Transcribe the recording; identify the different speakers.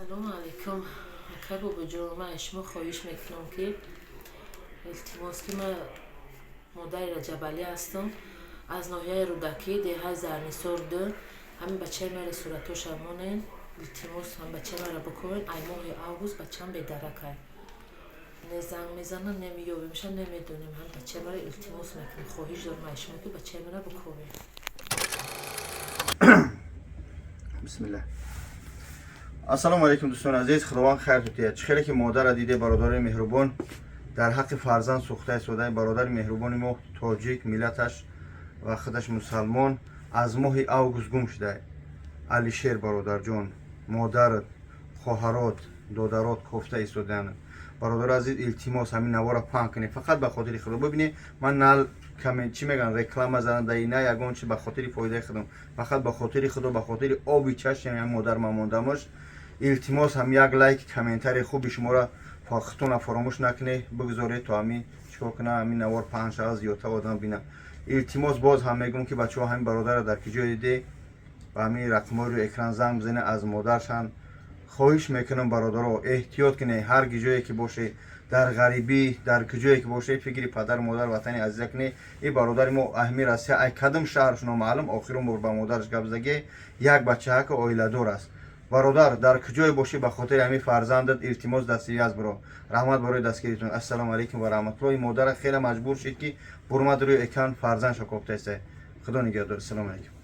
Speaker 1: Ассалому алайкум, ака Бобоҷон. Ман аз шумо хоҳиш мекунам, ки илтимос, ки ман модари Раҷабалӣ ҳастам аз ноҳияи Рӯдакӣ, деҳаи Зарнисор 2. Ҳамин бачаи маро суратоша монен, илтимос, ҳам бачаи маро бикунен. Ай моҳи август бачаам бедаракай, не занг мезанам, не меёбемша, намедонем. Ҳам бачаи маро, илтимос мекунам, хоҳиш дорам аз шумо, ки бачаи маро бикунен.
Speaker 2: Бисмиллаҳ. Ассалому алайкум, дӯстони азиз, Худованд хайр тутиҳад. Чӣ хеле ки модарра диде, бародари меҳрубон, дар ҳаққи фарзанд сӯхта истодаи. Бародари меҳрубони мо, тоҷик миллаташ ва худаш мусалмон, аз моҳи август гум шуда. Алишер бародарҷон, модарат, хоҳарот, додарот кофта истодаанд. Бародари азиз, илтимос, ҳамин навора паҳн кунед, фақат ба хотири Худо. Бибинед, ман на чӣ мегӯям, реклама занада, на ягон чи ба хотири фоидаи худам, фақат ба хотири Худо, ба хотири оби чашми ҳам модар ман мондамаш. Илтимос, ҳам як лайк, комментарий хуби шуморо худтона фаромӯш накунед, бигузоред, то ҳамин чикор кунам, ҳамин навор паҳн шавад, зиёдтар одам бинад. Илтимос, боз ҳам мегӯм, ки бачаҳо, ҳамин бародарро дар ки ҷое диде, ба ҳамин рақмҳои рӯи экран занг бизанед, аз модаршан хоҳиш мекунам. Бародаро, эҳтиёт кунед, ҳар ҷое ки бошед, дар ғарибӣ, дар куҷое ки бошед, фикри падару модар, ватани азиза кунед. Ин бародари мо аҳми Россия, ай кадом шаҳраш номаълум, охирон бор ба модараш гап заге. Як бачаҳака, оиладор аст. Бародар, дар куҷое бошӣ, ба хотири ҳамин фарзандат, илтимос, дастгирӣ биро. Раҳмат барои дастгиритон. Ассалому алайкум ва раҳматуллоҳ. Модара хеле маҷбур шид, ки бурмад рӯи экран, фарзандша кофтаеста. Худо нигаҳдор. Ассалому алайкум.